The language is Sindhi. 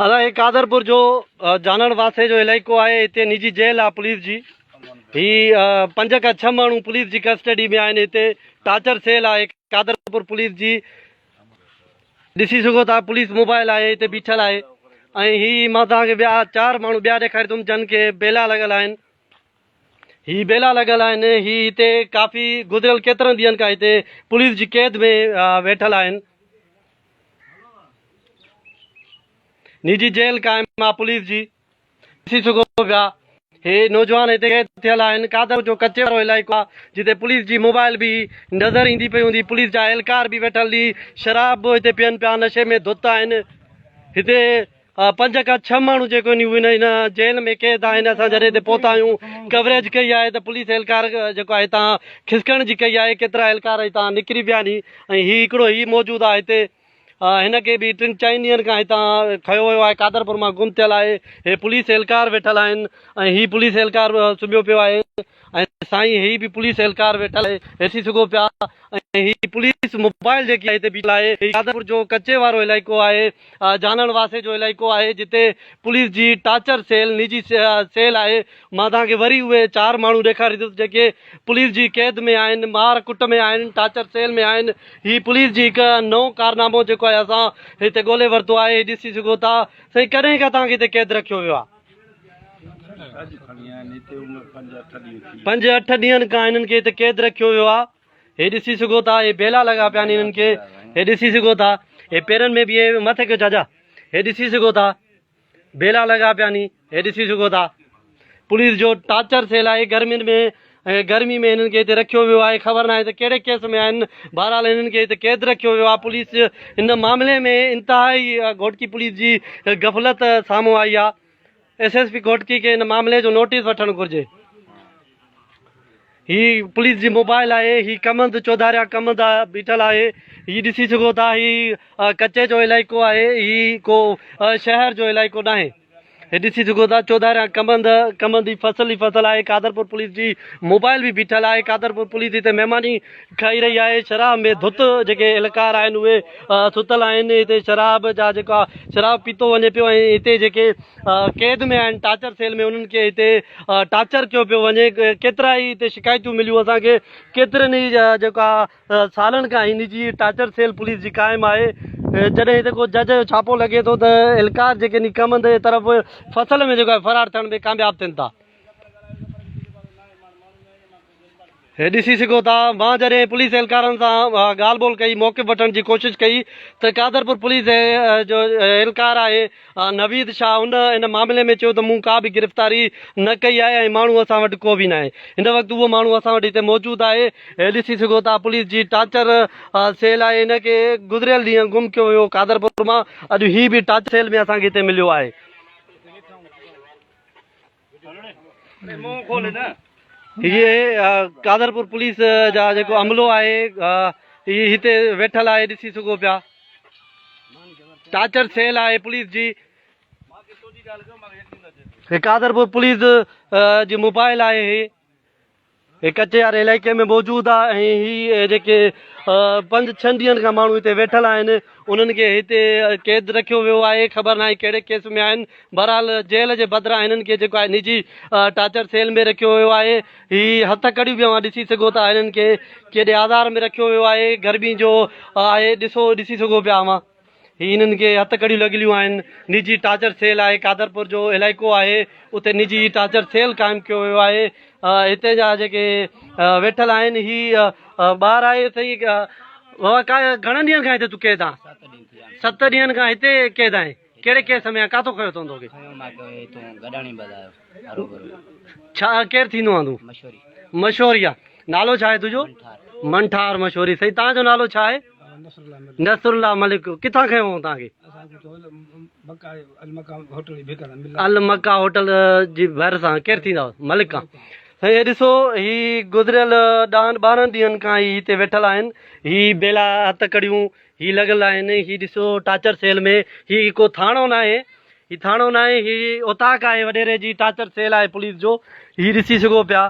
ادا هي قادرپور جو جانڻ واسي جو علائقو آهي هتي نجي جيل آهي پوليس جي هي پنج کان ڇهه ماڻهو پوليس جي ڪسٽڊي ۾ آهن هتي ٽارچر سيل آهي قادرپور پوليس جي ڏسي سگهو ٿا پوليس موبائل آهي هتي بيٺل آهي ۽ هي مان توهان کي ٻيا چار ماڻهو ٻيا ڏيکاريندم جن کي بيلا لڳل آهن هي بيلا لڳل آهن هي هتي ڪافي گذريل ڪيترن ڏينهن کان هتي پوليس جي قيد ۾ ويٺل آهن نجي جيل قائم آ پوليس جي ڏسي سگهو پيا هي نوجوان هتي قيد ٿيل آهن قادر جو ڪچي وارو علائقو آ جتي پوليس جي موبائل به نظر ايندي پئي هوندي پوليس جا اهلڪار به ويٺل ڏي شراب به هتي پين پيا نشي ۾ ڌت آهن هتي پنج کان ڇهه ماڻهو جيڪو آهن اهي هن جيل ۾ قيد آهن اسان جڏهن هتي پهتا آهيون ڪوريج ڪئي آهي ته پوليس اهلڪار جيڪو آهي هتان کسڪڻ جي ڪئي آهي ڪيترا اهلڪار هتان نڪري ويا آهن ۽ هي هڪڙو هي موجود آهي هتي هن کي به ٽن چئن ڏينهن کان هتان کنيو ويو آهي قادرپور مان گم ٿيل آهي هي پوليس اهلڪار ويٺل آهن ۽ هي پوليس اهلڪار سمهيو پيو آهي ۽ سائين هي به پوليس اهلڪار ويٺل آهي ڏسي سگهو پيا ۽ هي پوليس موبائل جيڪي هتي بيٺل آهي هي قادرپور جو ڪچي وارو علائقو آهي جانڻ واسي جو علائقو آهي جتي پوليس جي ٽارچر سيل نجي سيل آهي مان توهان کي وري اهي چار ماڻهو ڏيکاريندس جيڪي پوليس جي قيد ۾ آهن، مار ڪٽ ۾ آهن، ٽارچر سيل ۾ آهن، هي پوليس جي هڪ نئون ڪارنامو جيڪو آهي اسان هتي ڳولي ورتو آهي، هي ڏسي سگهو ٿا. سائين ڪڏهن کان توهان کي هتي قيد رکيو ويو آهي؟ پنج اٺ ڏينهن کان هنن کي هتي قيد رکيو ويو آهي. هي ڏسي سگهو ٿا هي بيلا لڳا پيا آهن هنن کي، هي ڏسي سگهو ٿا هي پيرن ۾ به مٿي ڪيو چاچا هي ڏسي سگهو ٿا. بيلا لڳا پيا ني هي ڏسي سگهو ٿا پوليس جو ٽارچر سيل آهي گرمين ۾ گرمي ۾ هنن کي هتي رکيو ويو آهي خبر ناهي ته ڪهڙي ڪيس ۾ آهن بهرحال هنن کي هتي قيد رکيو ويو آهي پوليس ان معاملي ۾ انتهائي گهوٽڪي پوليس جي غفلت سامهون آئي آهي ايس ايس پي گهوٽڪي کي ان معاملي جو نوٽيس وٺڻ گهرجي هي پوليس جي موبائل آهي هي ڪمند چوڌاريا ڪمند بيٺل آهي هي ڏسي سگهو ٿا هي ڪچي جو علائقو آهي هي ڪو شهر جو علائقو ناهي هي ڏسي سگهو ٿا چوڌاريا ڪمند ڪمند جي فصل ئي فصل آهي قادرپور پوليس جي موبائل به بيٺل آهي قادرپور پوليس هتي مهماني کائي رهي آهي شراب ۾ ڌت جيڪي اهلڪار آهن اهي ستل آهن هتي شراب جا جيڪا شراب پيتو وڃي پيو ۽ هتي جيڪي قيد ۾ آهن ٽارچر سيل ۾ انهن کي هتي ٽارچر ڪيو پيو وڃي ڪيترا ئي هتي شڪايتون مليون اسان کي ڪيترن ئي جيڪا سالن کان هن جي ٽارچر سيل پوليس جي قائم آهي جڏهن هتي ڪو جج جو ڇاپو لڳي ٿو ته اهلڪار جيڪي ڪمند جي طرف فصل ۾ جيڪو فرار ٿيڻ ۾ ڪامياب ٿين ٿا. هي ڏسي سگهو ٿا مان جڏهن پوليس اهلڪارن سان ڳالهه ٻولهه ڪئي موقف وٺڻ جي ڪوشش ڪئي ته قادرپور پوليس جو اهلڪار آهي نويد شاهه ان ان معاملي ۾ چيو ته مون ڪا به گرفتاري نه ڪئي آهي ۽ ماڻهو اسان وٽ ڪو به ناهي هن وقت اهو ماڻهو اسان وٽ هتي موجود آهي هي ڏسي سگهو ٿا پوليس جي ٽارچر سيل آهي هن کي گذريل ڏينهن گم ڪيو ويو قادرپور مان اڄ هي به ٽارچر سيل ۾ اسان کي هتي مليو آهي. هي قادرپور پوليس جا جيڪو عملو آهي هي هتي ويٺل آهي ڏسي سگهو پيا ٽارچر سيل آهي پوليس جي هي قادرپور پوليس جي موبائل آهي هي هي ڪچي واري علائقي ۾ موجود آهي ۽ هي جيڪي پنج ڇهن ڏينهن کان ماڻهو هتي ويٺل آهن انهن کي هتي قيد رکيو ويو آهي خبر ناهي ڪهڙي ڪيس ۾ آهن بهرحال جيل جي بدران هنن کي جيڪو آهي نجي ٽارچر سيل ۾ رکيو ويو آهي هي هٿ ڪڙيون به اوهان ڏسي سگهو ٿا هنن کي ڪيڏي آزار ۾ رکيو ويو آهي گرمي جو آهي ڏسو ڏسي سگهو پيا اوهان هي انهن کي هٿ ڪڙيون لڳليون آهن، نجي ٽارچر سيل آهي، قادرپور جو علائقو آهي اتي نجي ٽارچر سيل قائم ڪيو ويو آهي، هتي جا جيڪي ويٺل آهن هي ٻار آهي سائين بابا گهڻن ڏينهن کان هتي تون قيد آن؟ ست ڏينهن کان هتي قيد آهين، ڪهڙي ڪيس ۾ آهين ڪاٿو کنيو اٿئون توکي؟ ڇا ڪير ٿيندو آن تون؟ مشوري آ نالو ڇا آهي تنهنجو؟ منٺار مشوري سائين تان جو نالو ڇا آهي؟ نصر الله ملڪ ڪٿان کنيو هو توهان کي؟ المڪا هوٽل جي ڀرسان ڪير ٿيندا ملڪ کان سائين هي ڏسو هي گذريل ڏهن ٻارهن ڏينهن کان هي هتي ويٺل آهن هي بيلا هٿ ڪڙيون هي لڳل آهن هي ڏسو ٽارچر سيل ۾ هي ڪو ٿاڻو ناهي هي ٿاڻو ناهي هي اوطاق آهي وڏيري جي ٽارچر سيل آهي پوليس جو هي ڏسي سگهو پيا.